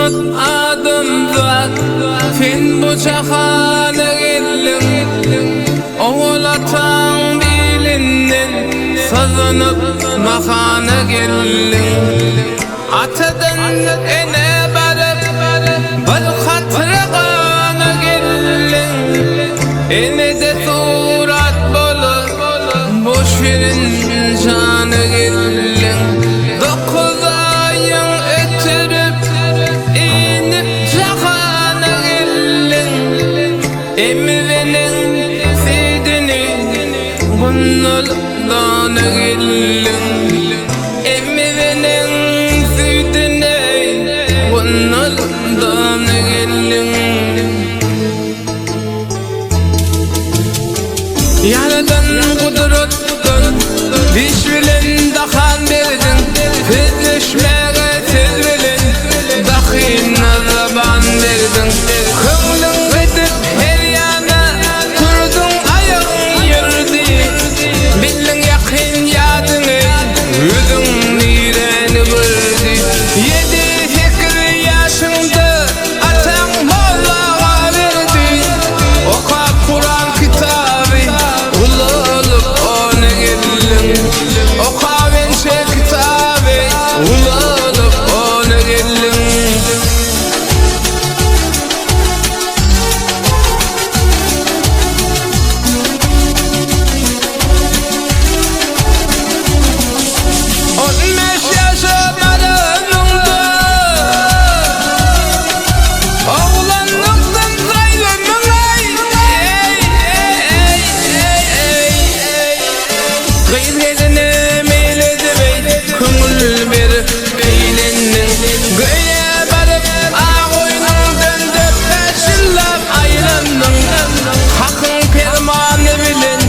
Bolmaz adamzat Sen bu jahana geldiň Owal ataň bilinden Syzynyp mahana geldiň Atadan enä baryp Bir katra gana geldiň Enede surat bolup Bu şirin jana geldiň Dokuz aýyň ötürip Inip jahana geldiň Emizeniň süýdüni Gundalyp dana geldiň Emizeniň süýdüni Gundalyp dana geldiň. Ýaradan gudratdan Diş bilen dahan berdiň Sözleşmäge söz bilen Dahyna zaban berdiň Köňlüň gidip her ýana Turduň aýagyň ýördi Bildiň ýakyn ýadyňy Özüň niräni gördi Ýedi-sekiz ýaşyňda Ataň mollaga berdi Okap Kuran kitaby Ulalyp one geldiň Okap ençe kitaby Ulalyp one geldiň. 15 ýaşa baranyňda Oglanlykdan saýlandyň aý eý eý eý eý Gyz geline meýil edip eý Köňül berip eýlendiň Göýä baryp ak oýnuňdan Dört-bäş ýyllap aýlandyň Hakyň permany bilen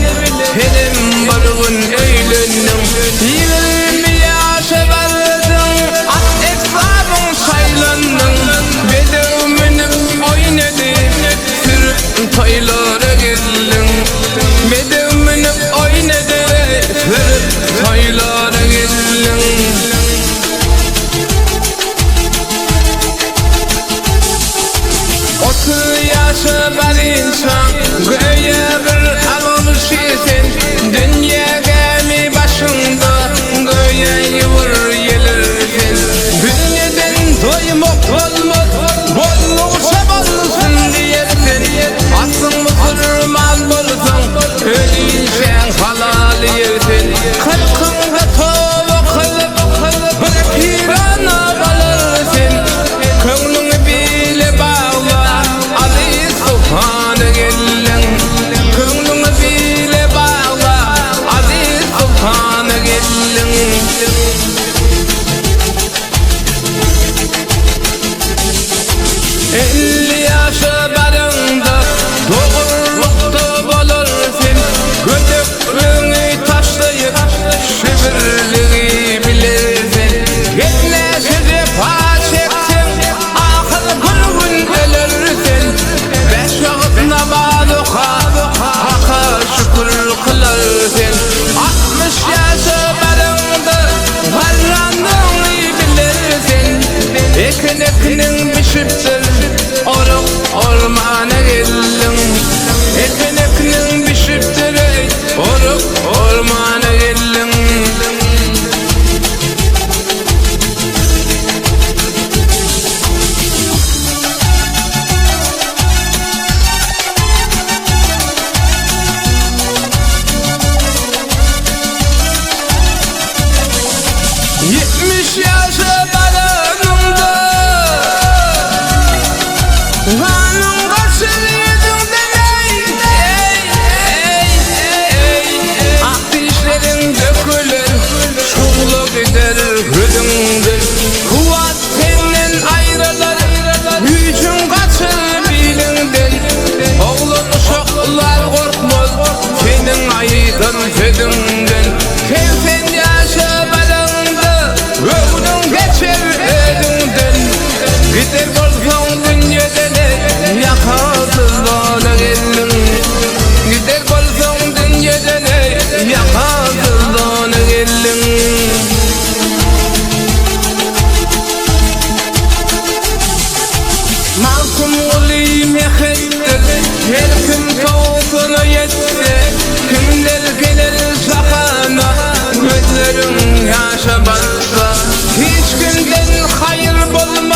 Senem bir gün öýlendiň 20 ýaşa bardyň At esbabyň şaýlandyň Bedew münüp oýun edip Sürüp toýlara geldiň Bedew münüp oýun edip Sürüp toýlara geldiň. 30 ýaşa barynçaň göýä bir algyşy sen Dünýä gämi başyňda göýä ýybyr ýelir sen Dünýeden doýmak bolmaz boldugyça bolsun diýer sen Aslyň musulman bolsaň ölinçäň halal ýer sen Kyrkyňda toba kylyp bir pirana galar sen Köňlüňi bile bagla Aziz Subhana geldiň Köňlüňi bile bagla Aziz Subhana geldiň. 50 ýaşa baraňda dogrulykda bolar sen Gödekligiňi taşlaýyp şibirligi biler sen Gepleşe jepa çekseň ahyr bir gün öler sen Bäş wagt namaz okap Haka şükür kylar sen 60 ýaşa baraňda garrandygyňy biler sen Ekin ekiniň bişipdir orak ormana geldiň Ekin ekiniň bişipdir eý orak ormana geldiň. 70 ýaşa baranyňda Ganyň gaçar ýüzüňden eý, eý, eý, eý Ak dişleriň döküler, şugla gider gözüňden Kuwwat senden aýrylar, güýjüň gaçar biliňden Oglan uşaklar gorkmaz seniň aýdan sözüňden 80 ýaşa baraňda göwnüň geçer özüňden Gider bolsaň dünýeden. Magtymguly mehetdir, Her kim towsana ýetse, Kimler geler jahana, Gözleriň ýaşa batsa. Hiç kimden haýyr bolmaz.